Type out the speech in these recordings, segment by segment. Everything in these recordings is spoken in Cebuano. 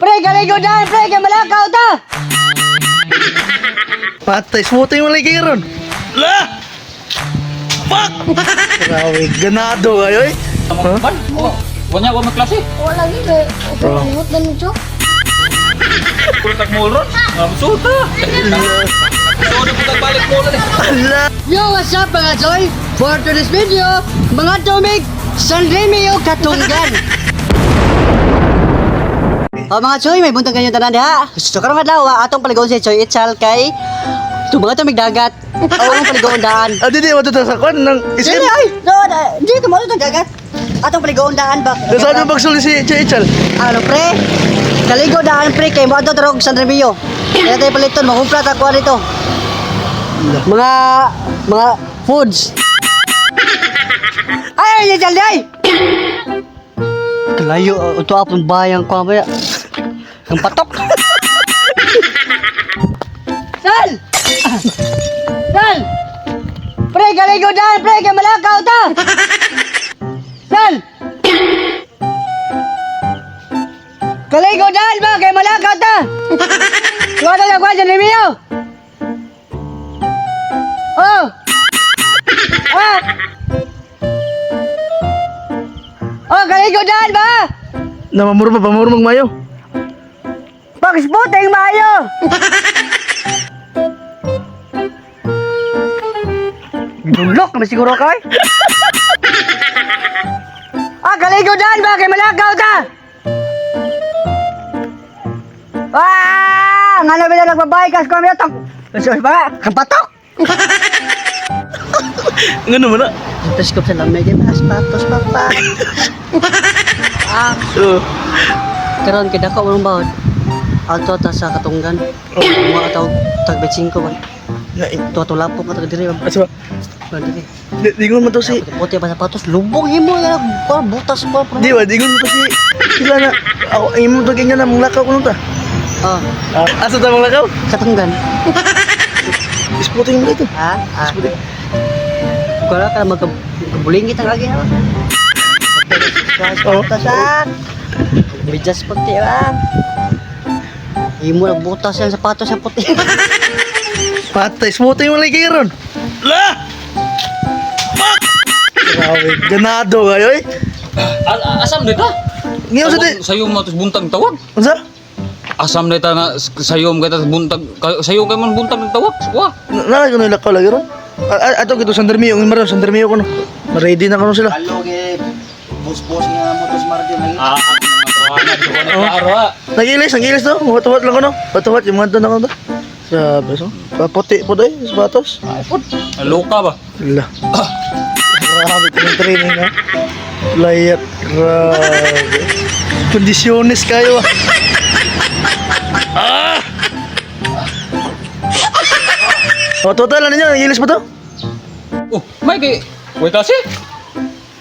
Pre, kaligo daan, pre, kay malakaw ta! Patay, smuting mo lagi ron. La! Fuck! Grabe, ganado kayo eh. Huh? Ban? Oh, wanya wa magklase. Wala lagi kay limot na nito. Kultag mo ron. Sulta. Sorry po balik mo ron. Ala! Yo, what's up mga choy? For today's video, mga tumig, San Remio Katunggan. O mga choy, may buntag kanyang tanan diha. So karong adlaw, atong paligon si Choy Itzal kay mga tumig dagat. O ang paligon daan. Ah, di, matuto sa kwan ng Dili isip. ay, no, di ka mo dagat. Atong paligon daan ba? Nasaan yung pagsuli si Che Ichal? Ano pre? Kaligo daan pre kay mo adto tarog San Remio. Kaya tayo paliton, makumpla ta kuha dito. Mga foods. Ay, ay, ay, ay! Kalayo, ito apong bayang ko ba? Ang patok. Sal! Sal! Pre, kaligo daan, pre, kay malakaw ta! Sal! Kaligo daan ba kay malakaw ta! Kuha na lang, kuha dyan, Remio! Oh! Ah! Oh, kaligo daan ba? Namamuro pa, pamuro mayo. Pagsputing maayo! Gulok naman siguro kay. Ah, kaligo daan ba kay malakaw ta? Ah, ngano ba nagbabay kas ko mi tang. Sus ba? Kang patok. Ngano mo na? Tapos ko sa lamig mas patos papa. Ah, Oo. karon kay dako mo bawod. Alto ta sa katunggan. Mga tawag tag 5 ba. Nga, Tuwa tulapok ka tag diri ba. asa ba? Ba diri. Di, dingon mo to si... Puti pa sapatos, lubong himo ya, para butas pa. Di ba, dingon mo to si... Sila na... Ako, imo to ganyan na, manglakaw ko nun ta. Ah, Ah, asa ta manglakaw? katunggan. Isputing mo dito. Ha? Ah. Isputing. Kala ka magkabulingit ang lagi ha. Sapatos ah. Medyas puti ah. Himo na butas yan sapatos sa puti. Patay, smuting mo lagi ron. La! Fuck! Grabe, ganado kayo eh. Asam dita? Ngayon sa di... Sayo mo tos buntag tawag. Unsa? Asam dita nga sayo mo kita buntag sayo kay man buntag ng tawag. Wa. Nalay ko na ilakaw lagi ron. Ato kito San Dermio, ang maron San Dermio ko no. Ready na kuno sila. Halo kay bus-bus nga mo to Martin lagi. Ah, mga tuwa na. Nagilis, nagilis to. Huwat-huwat lang kuno. Huwat-huwat yung mga doon ako to. Grabe so. Paputi po doy, sapatos. Loka ba? La. Grabe ko ng training ha. Layat, grabe. Kondisyones kayo ah. Ah! O, total, ano niya? Nagilis pa to? Oh, may kay Wait kasi.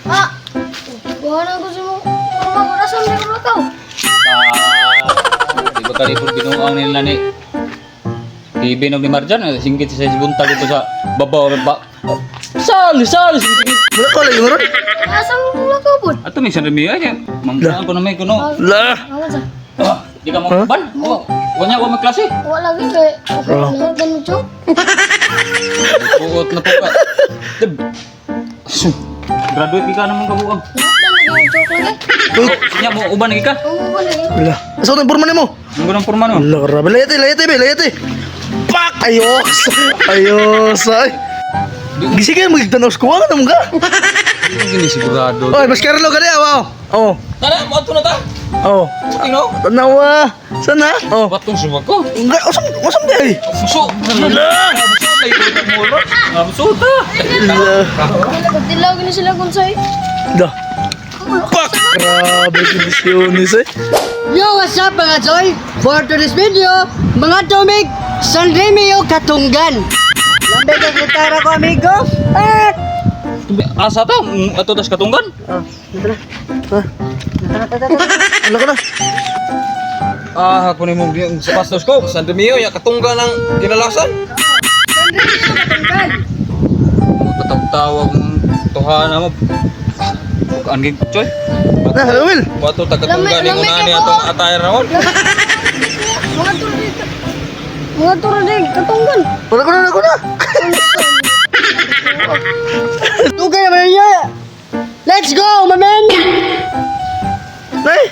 Ah. Wala ko sa mo. Mga orasan na ko. Ah, di ba kalipod binuang nila ni TV ni Marjan, singkit sa buntag dito sa babaw ba. Sal, sal, singkit. Wala ko lagi meron. Asa mo lakaw pod? Ato may San Remio ay mangkaan ko na may kuno. La! Awan sa. Ah, di ka mo Huh? ban? Oh, wanya wa magklase. Wala lagi kay limot na nito. Buot na po ka. Graduate ka naman kabuang. Limot na lagi ang chok lagi. Nya mo uban lagi ka. Ang uban lagi. La. Asa ko ng mo? Ang ganang porma no. La, grabe. Layate, layate, be, layate. Pak! Ayos! Ayos! Ay! Gisi kayo magtanaw sa kuha ka naman ka. Hindi sigurado. Oy, mas Carlo ka niya, wow. Oh, Tara, mo ato na ta. oh. Tingnan. Tanawa. Sana? Oh. Batong subak ko. Nga, usam, usam di ay. Buso. La. Buso tayo ko mo ro. Buso ta. La. Wala tilaw gini sila kunsay. Da. Pak! Grabe, kondisyones eh. Yo, what's up mga choy? For today's video, mga tumig, San Remio Katunggan. Lamig ang gitara ko, amigo. Ah! Asa ta? Ato tas katunggan. Oh, dito na. Ha? Tara, tara, tara. Ano ka na? Ah, ako ni mo sa pastos ko. San Demio, ya katungga ng ginalasan. San Remio Katunggan. Tatawag-tawag mong tuhana mo. Ang gig choy. Na, Will. Wato tagatunggan ni Lami- lami una ni kay atong buo. attire ron. Mga turo dito. Mga turo dito, katunggan. Wala ko na, wala ko na. Tugay naman niya. Let's go, my man! Nay,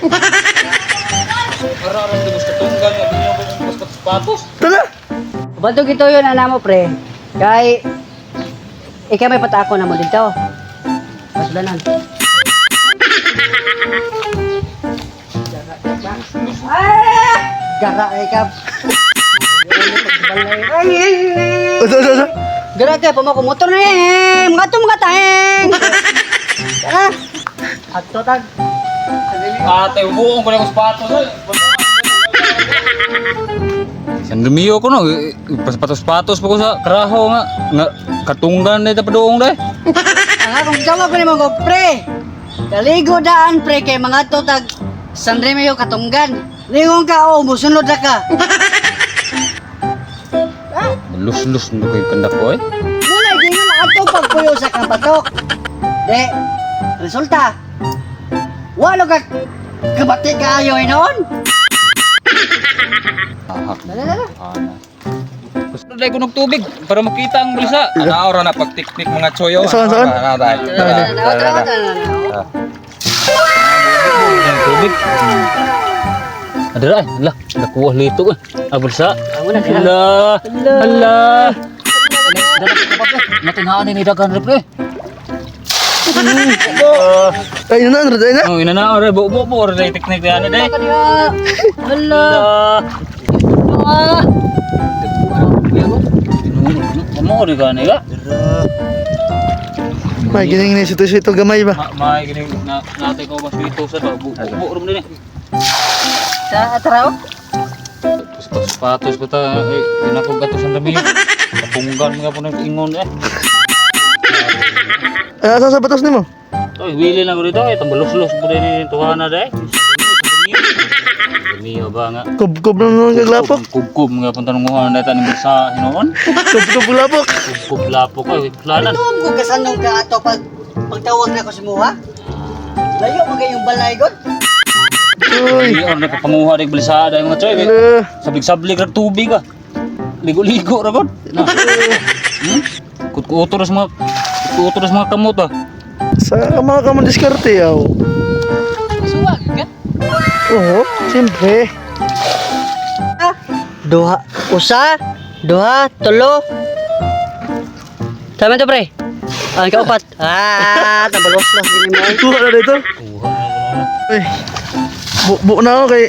Ara ara tubos katunggan nga binyo ko mas sapatos. tala. Bantog ito yun, ana mo, pre. Kay, ikaw may patako na mo dito. Pasulanan. Ah! Gara ay ka. Ay, ay, ay. Usa, usa, usa. Gara kay pamako motor na eh. Mga to mga taeng. Tara. Ato tag. Ate, buong ko na akong sapatos. Ay. San Romeo ko no, patos-patos pa ko sa karaho nga, nga katunggan na ito paduong dai. Ang akong tawag ko ni mga pre. Kaligo daan pre kay mga to tag San Remeo Katunggan. Lingon ka o musunod na ka. Lus-lus na ko yung kandak ko eh. Mula gingon ato pagpuyo sa kabatok. De, resulta. Walo ka kabati kaayo noon. Ahak. Dala, dala. Ana. Gusto dai ko tubig para makita ang balisa. Ana ora na pagtiknik mga choyo. Saan, saan? Ana dai. Tara, tara, tara, tara. Ang tubig. Adara ay, ala, nakuha lito eh. Ah, balsa. Amo na dira. Ala, ala. Natinhaan ni dagan re pre. Ay, na, na, na, na. Oh, ina na ore, bo bo bo ore teknik yan dai. Ala kaniya. Ala. Ala. Ah. Mo ore ka ni ga. May gining ni sito sito gamay ba. Ma may gining na natay ko mas dito sa ba. Bo bo rum din eh. Sa taraw. Patos ko ta eh ginakog ato sa dami. Kapunggan nga po ng ingon eh. Ay, asa sa batos nimo? Oy, wili na ko dito eh tambalos-los po din ni tuhana dai. Mio ba nga. Kubkob na nung gaglapok. Kubkub nga pong tanunguhan na taning sa hinoon. Kubkob lapok. Kubkub lapok ay planan. Tuom ko kasanong ka ato pag pagtawag na ko si Muha. Layo mo kayong balay god. Uy. Hindi or nakapanguha rin balisa dai mga choy. Ala. Sablig-sablig ra tubig ah. Ligo-ligo ra god. Na. Kutkuto ra sa mga kutkuto ra sa mga kamot ah. Sa mga ka man diskarte yaw. Suwag ka. Oo, siyempre. Duha, usa, duha, tulo. Tama to pre. Ang kaupat. Ah, tabalos lang gini mo. Kuha na dito. Kuha na ko na. Ay. Bu na ako kay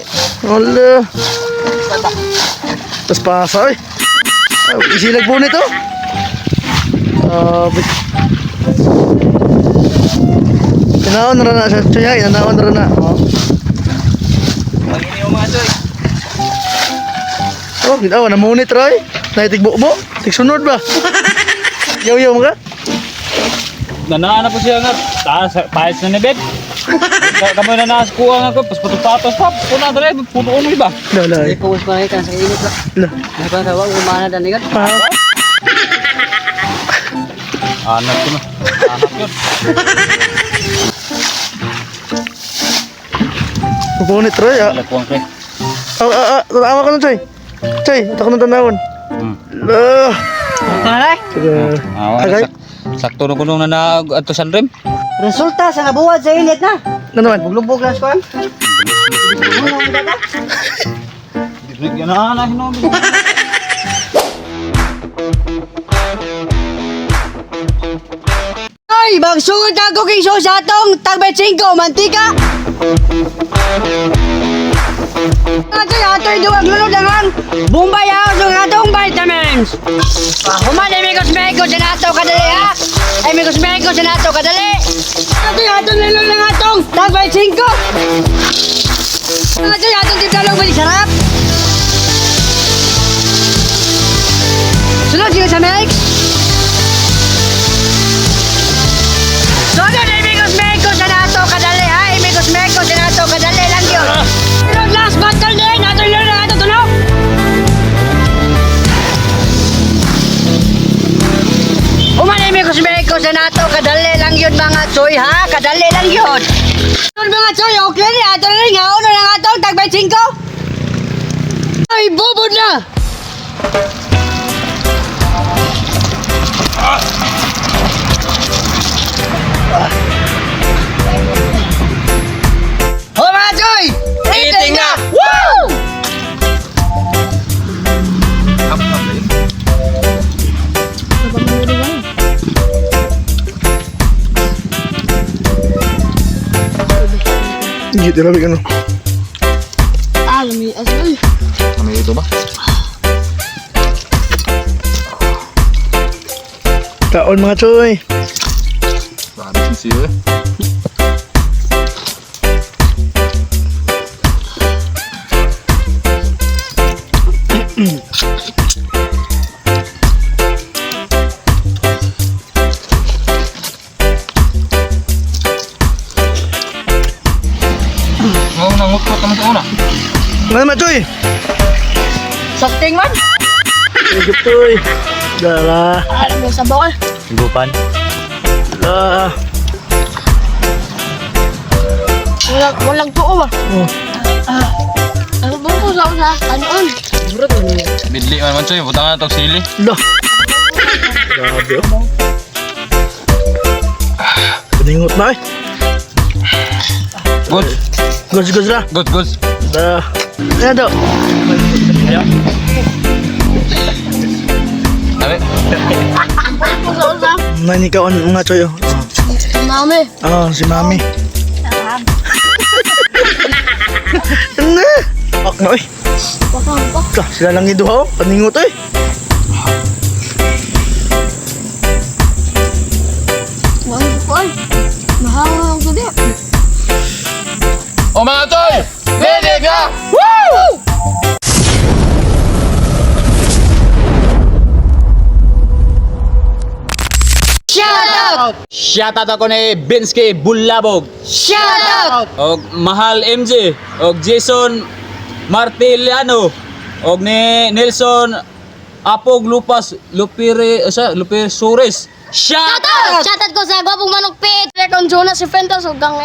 wala. Tapos pasa ay. Ay, isilag po nito. Ah, Inaon na na siya, Chuy, ha? Inaon na na. Oh. Pangini mo mga choy. Oh, ginawa na muna try. Naitigbo mo. Tigsunod ba? Yaw-yaw mo ka? Nanaan na po siya nga. Taas, pahit na ni Beb. Kamu na naas kuha nga ko. Pas patupatos pa. Puna dali. Puno mo iba. Lala. Ay, pawis pa rin sa init lang. La. Nakakawa, umana dan ikat. Pa. Anak ko na. Anak yun. Pupunit try ah. Wala kuwang pre. Ah, ah, ah, tanawa ka na, Choy. Choy, ito ka na tanawon. La. Tara na. Sige. Ah, Okay. Sakto na ko nung nanaag ato sa rim. Resulta sa nabuhat sa init na. Ano naman? Buglubog lang sa kuwan. Yan na hinom. Ay, magsugod na cooking show sa atong tagbay 5, mantika. Ato ato duwag lunod ang ang Bombay House ng atong vitamins. Human amigos mekos sa nato kadali ha. Amigos mekos sa nato kadali. Ato ato lunod ang atong tagbay 5. Ato atong timplalong balik sarap. Sunod sila sa mix. Sunod amigos mekos sa nato kadali ha. Amigos mekos sa nato kadali lang yun. Sunod last battle din. Ato lunod ang atong tunog. Uman amigos mekos sa nato kadali lang yun mga choy ha, kadali lang yun. Yun mga choy, okay ni ato na rin nga uno na nga atong tag 25. Ay, bubod na. Ho mga choy! Eating na! Woo! Hindi, tirabi ka no. Ah, lami asa uy. Ano ito ba? Kaon mga choy. Grabe sinsiyo eh. Ngayon nangutkot naman sa una. Ano naman choy? Sakting man. Egypt choy. Dara. Ah, lami sa bawal. Gupan. Ah. Walang walang tuo ba. Oh. Ah. Ano ba ko sa sa kanon? Bidli man man choy, butang na tog sili. Lah. Grabe oh. Paningot na eh. Good. Goods, goods na. Good, good. Da. Ano daw? Dami. Ko sa sa. Nanikaw ang mga choy oh. Mami. Ah, si mami. Ano? Ak na eh. Bakang bak. Ka, sila lang iduha oh. Paningot eh. Wang ko ay. Mahawa ang gabi. O mga choy! Ready ka! Shout out! Shoutout ako ni Binsky Bulabog. Shout out! Og Mahal MJ, og Jason Martiliano, og ni Nelson Apog Lupas Lupire, sa Lupire Sures. Shout Shoutout! Shoutout ko sa Gwapong Manok Pit! Kang Jonas Sifuentes, ug kang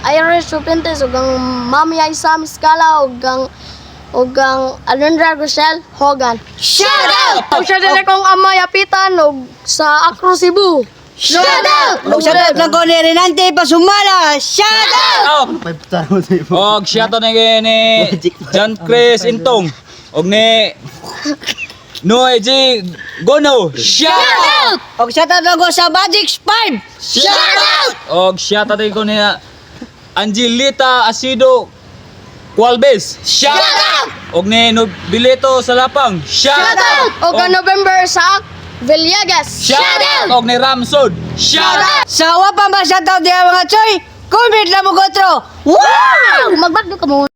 Iris Sifuentes, ug kang Mami Aisam Scala, ug kang Alondra Rochelle Hogan. Shout out! Ug shoutout kong Amay Apitan ug sa Acro Cebu. Shoutout! Og shout out lang ko ni Renante Pasumala. Shout out! out. Og shoutout ni ni John Chris Intong og ni Noe G Gono. Shout out! Og shout out lang ko sa Magic 5. Shout out! Og shoutout din ko ni Angelita Asido Cualbes. Shout out! Og ni Nobilito Salapang. Shout out! Ug kang November sa Villegas. Shout out! Og ni Ramsod. Shout out! Sa wa pa ma shout out diha mga choy. Comment lang mo gotro. Wow! Magbagdo ka mo.